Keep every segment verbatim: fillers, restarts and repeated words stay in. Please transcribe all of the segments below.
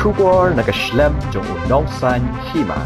Khubor na ka shlem jong u Nongsaiñ Hima.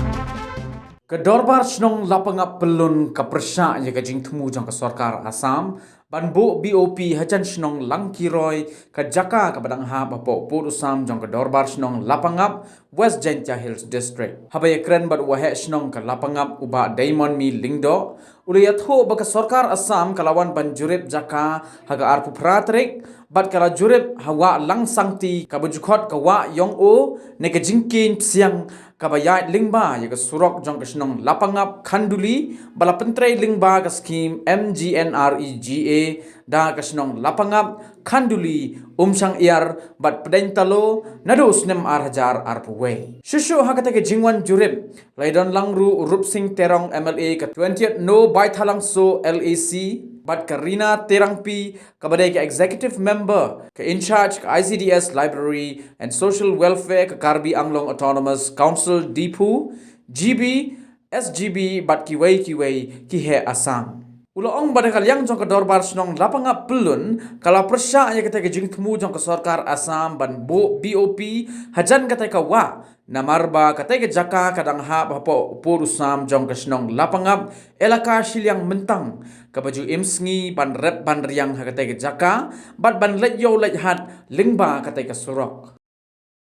Ka Dorbar Shnong Lapangap Pyllun ka pyrshah ïa ka jingthmu jong ka Sorkar Assam ban buh B O P hajan shnong Langkiroi, ka jaka kaba dang hap hapoh pud u sam jong ka Dorbar Shnong Lapangap, West Jaintia Hills District. Haba ïakren bad u Waheh Shnong ka Lapangap, u Bah Diamond Mi Lyngdoh, u la ïathuh ba ka Sorkar Assam ka la wan ban jurip jaka ha ka arphew phra tarik, bad ka la jurip ha Wah Langsangti, kaba ju khot ka Wah Ïong O, ne ka jingkieñ psiang kaba ïaid lyngba ïa ka surok jong ka shnong Lapangap Khanduli, ba la pyntrei lyngba ka skhim M G N R E G A da ka shnong Lapangap Khanduli, Umshang Iar bad Pdeng Talo naduh u snem ar hajar arphew wei. Shuh shuh ha kata ka jingwan jurip, la ïadon lang ruh u Rupsing Terong M L A ka twentieth No Baithalangso L A C, bad ka Rina Terangpi, kaba dei ka Executive Member ka in charge ka I C D S Library and Social Welfare ka Karbi Anglong Autonomous Council Diphu, G B, S G B bad kiwei kiwei ki heh Assam. U la ong ba da ka liang jong ka Dorbar Shnong Lapangap Pyllun ka la pyrshah ïa kata ka jingthmu jong ka Sorkar Assam ban buh B O P hajan kata ka wah, namar ba kata ka jaka ka dang hap hapoh pud u sam jong ka shnong Lapangap, elaka shiliang myntang, kaba ju im sngi ban rep ban riang ha kata ka jaka bad ban leit ïew leit hat lyngba kata ka surok.